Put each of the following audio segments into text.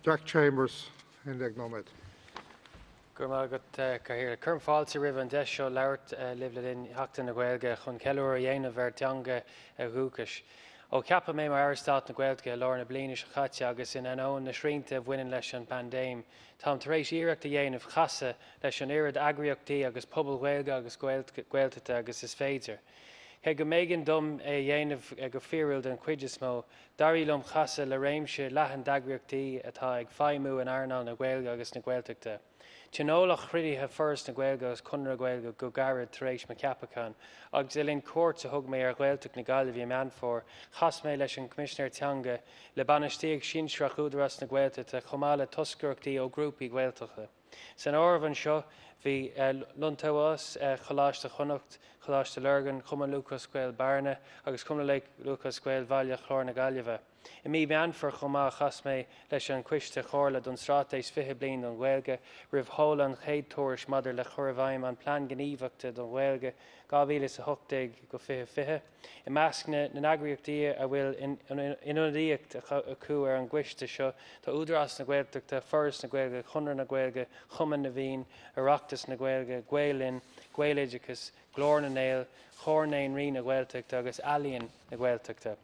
Jack Chambers, 11 nóiméad. Go raibh maith agat, a Chathaoirligh. Cuirim fáilte roimh an deis seo labhairt libh le linn Sheachtain na Gaeilge chun ceiliúradh a dhéanamh ar dteanga dhúchais. Ó ceapadh mé mar Aire Stáit na Gaeltachta i lár na bliana seo caite agus in ainneoin na srianta a bhaineann leis an bpaindéim, táim tar éis iarracht a dhéanamh casadh leis an oiread eagraíochtaí agus pobail Ghaeilge agus Gaeltachta agus is féidir. Cé go mb'éigean dom é a dhéanamh go fíorúil den chuid is mó, d'éirigh liom casadh le réimse leathan d'eagraíochtaí atá ag feidhmiú in earnáil na Gaeilge agus na Gaeltachta. Tionóladh cruinnithe Foras na Gaeilge agus Conradh na Gaeilge go gairid tar éis mo cheapacháin, agus le linn cuairt a thug mé ar Ghaeltacht na Gaillimhe i Meán Fómhair, chas mé leis an gCoimisinéir Teanga, le bainistíocht shinsearach Údarás na Gaeltachta chomh maith le toscaireachtaí ó ghrúpaí Gaeltachta. San áireamh anseo bhí Iontaobhas Choláiste Chonnacht, Choláiste Lurgan, Cumann Lúthchleas Gael Bearna agus Cumann Lúthchleas Gael Bhaile Chláir na Gaillimhe. I mí Mheán Fómhair chomh maith chas mé leis an Choiste Chomhairle don Straitéis 20 Bliain don Ghaeilge roimh sheoladh an chéad tuairisc maidir le cur i bhfeidhm an Plean Gníomhaíochta don Ghaeilge 2018-2020. I measc na n-eagraíochtaí a bhfuil ionadaíocht acu ar an gcoiste seo tá Údarás na Gaeltachta, Foras na Gaeilge, Conradh na Gaeilge, Cumann na bhFiann, Oireachtas na Gaeilge, Gael Linn, Gaeloideachas, Glór na nGael, Comhar Naíonraí na Gaeltachta agus Ealaíon na Gaeltachta.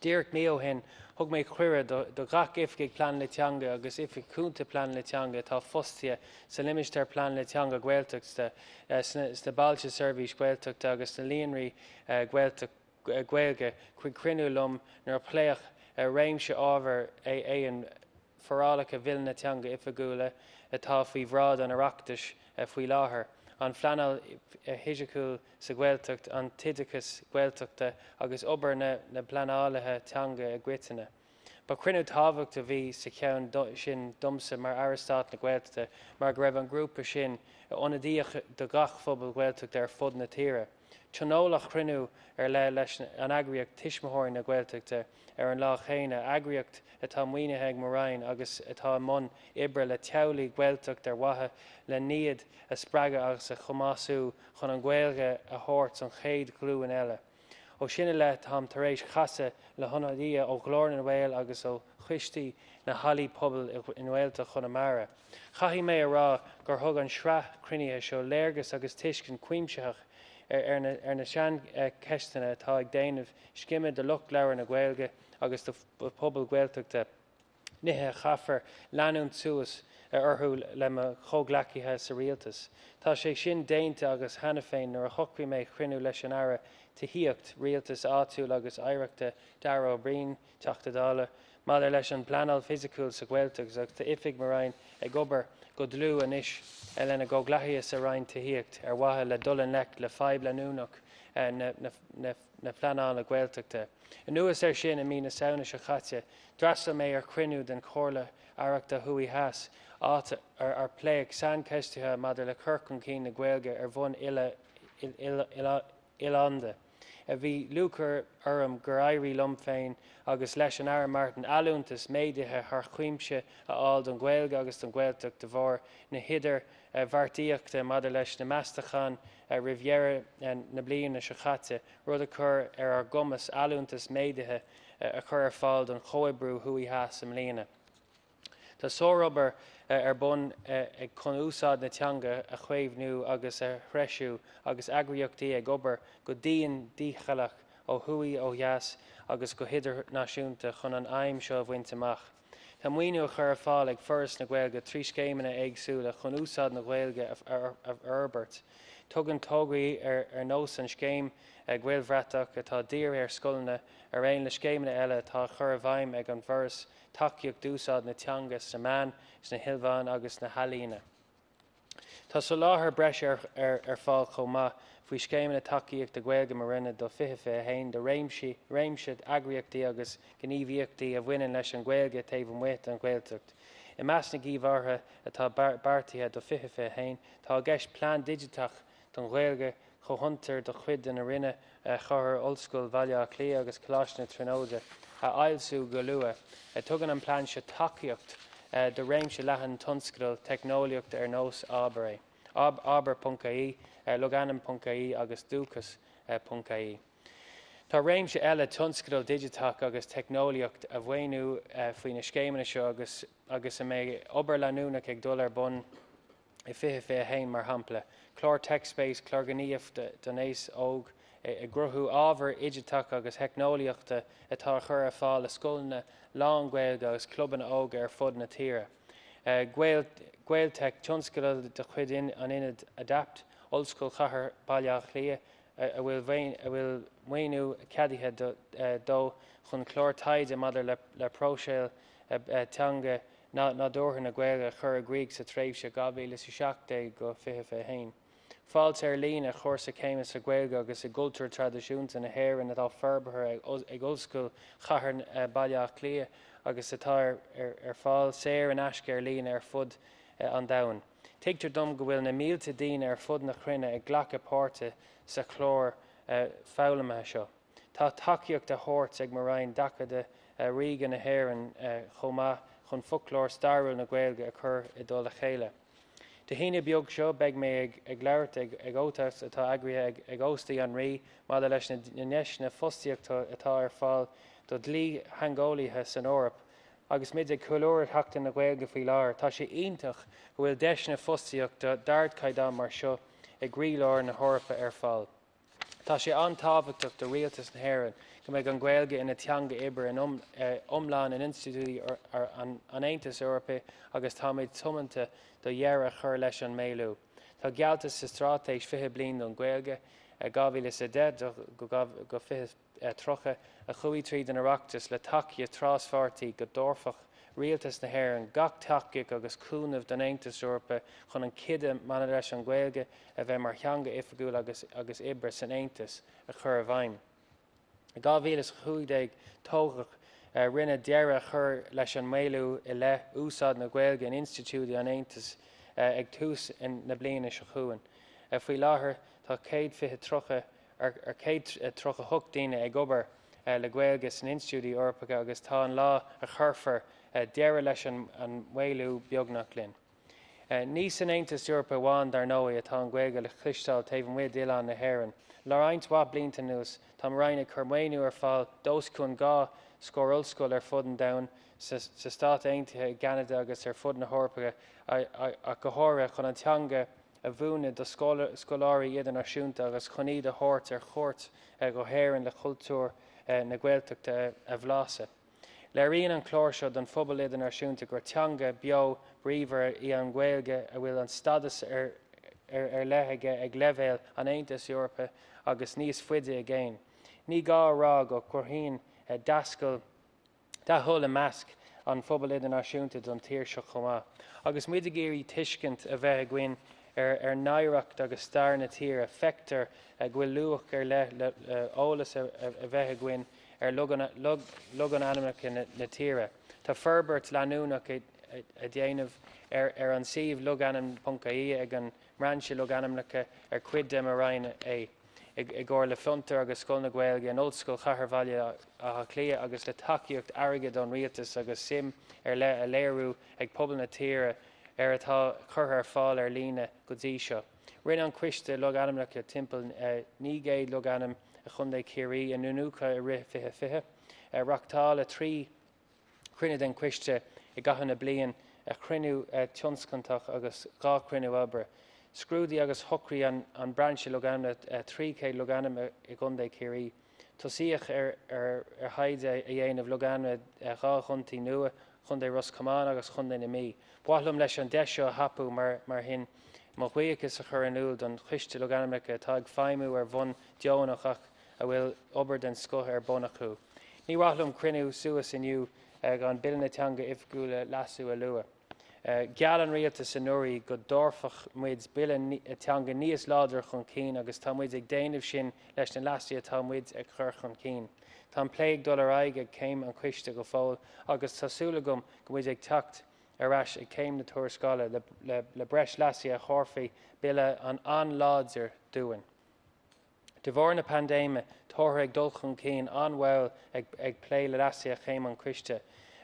Díreach mí ó shin, thug mé cuireadh do gach Oifigigh Pleanála Teanga agus Oifigigh Cúnta Pleanála Teanga atá fostaithe sa Limistéar Pleanála Teanga Gaeltachta, sna Bailte Seirbhíse Gaeltachta agus sna Líonraí Gaeilge chuig cruinniú liom nuair a pléadh réimse ábhar eadhon forálacha Bhille na Teanga Oifigiúla atá faoi bhráid an Oireachtais faoi láthair, an phleanáil fhisiciúil sa Ghaeltacht, an t-oideachas Gaeltachta agus obair na bpleanálaithe teanga i gcoitinne. Ba chruinniú tábhachtach a bhí sa cheann sin domsa mar Aire Stáit na Gaeltachta mar go raibh an grúpa sin ionadaíoch do gach phobal Gaeltachta ar fud na tíre. Tionóladh cruinniú ar leith leis an eagraíocht Tuismitheoirí na Gaeltachta ar an lá chéanna, eagraíocht atá maoinithe ag mo Roinn agus atá i mbun oibre le teaghlaigh Ghaeltachta ar mhaithe le n-iad a spreagadh agus a chumasú chun an Ghaeilge a thabhairt don chéad ghlúin eile. Ó sin i leith táim tar éis casadh le hionadaithe ó Ghlór na nGael agus ó choistí na hallaí pobail i nGaeltacht Chonamara. Caithfidh mé a rá gur thug an sraith cruinnithe seo léargas agus tuiscint cuimsitheach ar na saincheisteanna atá ag déanamh scime do lucht labhartha na Gaeilge agus do phobail Ghaeltachta, nithe a chaithfear leanúint suas orthu le mo chomhghleacaithe sa Rialtas. Tá sé sin déanta agus cheana féin nuair a shocraigh mé cruinniú leis an Aire Tithíochta, Rialtais Áitiúil agus Oidhreachta, Darragh O'Brien, Teachta Dála, maidir leis an bpleanáil fisiciúil sa Ghaeltacht agus tá oifigigh mo Roinn ag obair go dlúth anois lena gcomhghleacaithe sa Roinn Tithíochta ar mhaithe le dul i ngleic le fadhb leanúnach na pleanála Gaeltachta. Anuas air sin, i mí na Samhna seo caite, d'fhreastail mé ar chruinniú den Chomhairle Aireachta Thuaidh Theas, áit ar pléadh saincheisteanna maidir le cur chun cinn na Gaeilge ar bhonn uile-oileánda. Bhí lúcháir orm gur éirigh liom féin agus leis an Aire Martin allúntas méadaithe thar cuimse a fháil don Ghaeilge agus don Ghaeltacht de bharr na hidirbheartaíochta maidir leis na meastacháin roimh dheireadh na bliana seo caite, rud a chuir ar ár gcumas allúntas méadaithe a chur ar fáil don chomhoibriú Thuaidh-Theas i mbliana. Tá sárobair ar bun ag chun úsáid na teanga a chaomhnú agus a threisiú agus eagraíochtaí ag obair go dian dícheallach ó thuaidh, ó dheas agus go hidirnáisiúnta chun an aidhm seo a bhaint amach. Tá maoiniú á chur ar fáil ag Foras na Gaeilge trí scéimeanna éagsúla chun úsáid na Gaeilge a fhorbairt. Tugann tograí ar nós an scéim Gaelbhratach atá dírithe ar scoileanna, ar aon le scéimeanna eile atá á chur i bhfeidhm ag an bhForas, tacaíocht d'úsáid na teanga sna meáin, sna hilmheáin agus sna healaíona. Tá soláthar breise ar fáil chomh maith faoi scéimeanna tacaíochta Gaeilge mo Roinne do 2021 do réimse eagraíochtaí agus gníomhaíochtaí a bhaineann leis an Ghaeilge taobh amuigh den Ghaeltacht. I measc na ngníomhartha atá beartaithe do 2021 tá i gceist plean digiteach don Ghaeilge, comhfhiontar de chuid na Roinne, Comhar Ollscoil Bhaile Átha Cliath agus Coláiste na Tríonóide, a fhoilsiú go luath. Tugann an plean seo tacaíocht do réimse leathan tionscadal teicneolaíochta ar nós Abair, Abair.ie, Logainm.ie agus Dúchas.ie. Tá réimse eile tionscadal digiteach agus teicneolaíocht á mhaoiniú faoi na scéimeanna seo agus agus a mbeidh obair leanúnach ag dul ar bun i 2021, mar shampla, clár TechSpace, clár gníomh don aos óg ag cruthú ábhar digiteach agus teicneolaíochta atá á chur ar fáil le scoileanna lán-Ghaeilge agus clubanna óga ar fud na tíre. Gaeltech, tionscadal de chuid an Ionaid Adapt, Ollscoil Chathair Bhaile Átha Cliath, a bhfuil maoiniú ceadaithe dó chun clár taighde maidir le próiseáil teanga nádúrtha na Gaeilge a chur i gcrích sa tréimhse 2017-2021. Fáilte ar líne, cúrsa céime sa Ghaeilge agus i gcultúr traidisiúnta na hÉireann atá forbartha ag Ollscoil Chathair Bhaile Átha Cliath agus atá ar fáil saor in aisce ar líne ar fud an domhain. Tuigtear dom go bhfuil na mílte daoine ar fud na cruinne ag glacadh páirte sa chlár foghlama seo. Tá tacaíocht á thabhairt ag mo Roinn d'Acadamh Ríoga na hÉireann chomh maith chun foclóir stairiúil na Gaeilge a chur i dtoll a chéile. Dé hAoine beag seo beidh mé ag labhairt ag ócáid atá eagraithe ag Óstaí an Rí maidir leis na deiseanna fostaíochta atá ar fáil do dhlítheangeolaithe san Eoraip Agus muid ag ceiliúradh Sheachtain na Gaeilge faoi láthair, tá sé iontach go bhfuil deiseanna fostaíochta d'ardchaighdeán mar seo i gcroílár na hEorpa ar fáil. Tá sé an-tábhachtach do Rialtas na hÉireann go mbeidh an Ghaeilge ina teanga oibre iomlán in institiúidí an Aontais Eorpaigh agus táimid tiomanta do dheireadh a chur leis an maolú. Tá geallta sa Straitéis 20 Bliain don Ghaeilge, 2010-20. 30, a chuaigh tríd an Oireachtas le tacaíocht traspháirtí go dtabharfadh Rialtas na hÉireann gach tacaíocht agus cúnamh don Aontas Eorpach chun an cinneadh maidir leis an Ghaeilge a bheith mar theanga oifigiúil agus agus oibre san Aontas a chur i bhfeidhm. I 2015 toghadh rinneadh deireadh a chur leis an maolú i leith úsáid na Gaeilge in institiúidí an Aontais ag tús na bliana seo chugainn. Faoi láthair tá 120 30 ar 138 daoine ag obair le Gaeilge sna hinstitiúidí Eorpacha agus tá an lá a chuirfear deireadh leis an maolú beagnach linn. Ní san Aontas Eorpach amháin, dar ndóigh, atá an Ghaeilge le cloisteáil taobh amuigh d'oileán na hÉireann. Le roinnt mhaith blianta anuas, tá mo Roinn ag cur maoiniú ar fáil d'os cionn 2 scór ollscoil ar fud an domhain, sa Stát Aontaithe, i gCeanada agus ar fud na hEorpa ach go háirithe, chun an teanga a mhúineadh do scoláirí idirnáisiúnta agus chun iad a thabhairt ar cuairt go hÉirinn le cultúr na Gaeltachta a bhlaiseadh. Léiríonn an clár seo don phobal idirnáisiúnta gur teanga beo bríomhar í an Ghaeilge a bhfuil an stádas ar leith aige ag leibhéal an Aontais Eorpaigh agus níos faide i gcéin. Ní gá a rá go gcruthaíonn deascail dea-thoil i measc an phobail idirnáisiúnta don tír seo chomh maith. Agus muid ag iarraidh tuiscint a bheith againn ar oidhreacht agus stair na tíre, feictear go bhfuil luach ar leith le eolas a bheith againn ar logainmneacha na tíre. Tá forbairt leanúnach á déanamh ar an suíomh logainm.ie ag an mBrainse Logainmneacha ar cuid de mo Roinn é. i gcomhar le Fiontar agus Scoil na Gaeilge in Ollscoil Chathair Bhaile Átha Cliath agus le tacaíocht airgid ón Rialtas agus suim ar leith á léiriú ag pobal na tíre ar atá curtha ar fáil ar líne go dtí seo. Rinne an Coiste Logainmneacha timpeall 900 logainm i Chontae Chiarraí a iniúchadh i rith 2020. Reáchtáladh 3 chruinniú den Choiste i gcaitheamh na bliana, cruinniú tionscantach agus 2 chruinniú oibre. Scrúdaigh agus shocraigh an Brainse Logainmneacha 300 logainm i gContae Chiarraí. Tosaíodh ar thaighde a dhéanamh logainmneacha 2 chontae nua, Chontae Ros Comáin agus Chontae na Mí. Ba mhaith liom leis an deis seo a thapú mar sin mo bhuíochas a chur in iúl don Choiste Logainmneacha atá ag feidhmiú ar bhonn deonach ach a bhfuil obair den scoth ar bun acu. Ní mhaith liom cruinniú suas inniu gan Bille na Teanga Oifigiúla Leasú a lua. Gheall an Rialtas anuraidh go dtabharfadh muid bille teanga níos láidre chun cinn agus tá muid ag déanamh sin leis na leasuithe atá muid ag cur chun cinn. Tá an plé ag dul ar aghaidh ag céim an choiste go fóill agus tá súil agam go muid ag teacht ar ais ag céim na tuarascála le breis leasuithe a thabharfaidh bille an-láidir dúinn. De bharr na paindéime, táthar ag dul chun cinn an-mhall ag plé le leasuithe chéim an choiste.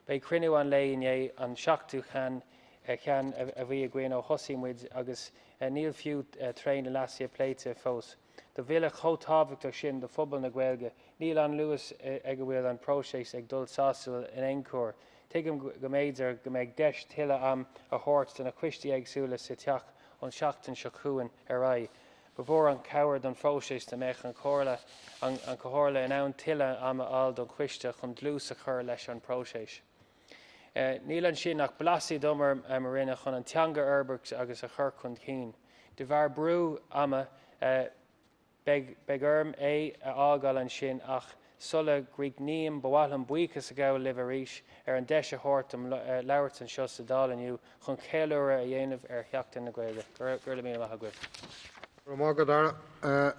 B'é cruinniú an lae inné an seachtú ceann a bhí againn ó thosaigh muid agus níl fiú tréith na leasuithe pléite fós. Do bhille chomh tábhachtach sin do phobal na Gaeilge, Níl an luas ag a bhfuil an próiseas ag dul sásúil in aon chor. Tuigim go mb'fhéidir go mbeidh deis tuilleadh am a thabhairt do na coistí éagsúla sa Teach ón seachtain seo chugainn ar aghaidh. Ba mhór an cabhair don phróiseas dá mbeadh an Chomhairle an Chomhairle in ann tuilleadh ama a fháil don choiste chun dlús a chur leis an bpróiseas. Níl ansin ach blaiseadh d'obair mo Roinne chun an teanga a fhorbairt agus a chur chun cinn. De bharr brú ama, Beidh, beidh orm é a fhágáil ansin ach sula gcríochnaím, ba mhaith liom buíochas a ghabháil libh arís ar an deis a thabhairt dom labhairt anseo sa Dáil inniu chun ceiliúradh a dhéanamh ar Sheachtain na Gaeilge. Go raibh míle maith agaibh. Go raibh maith agat, Dara.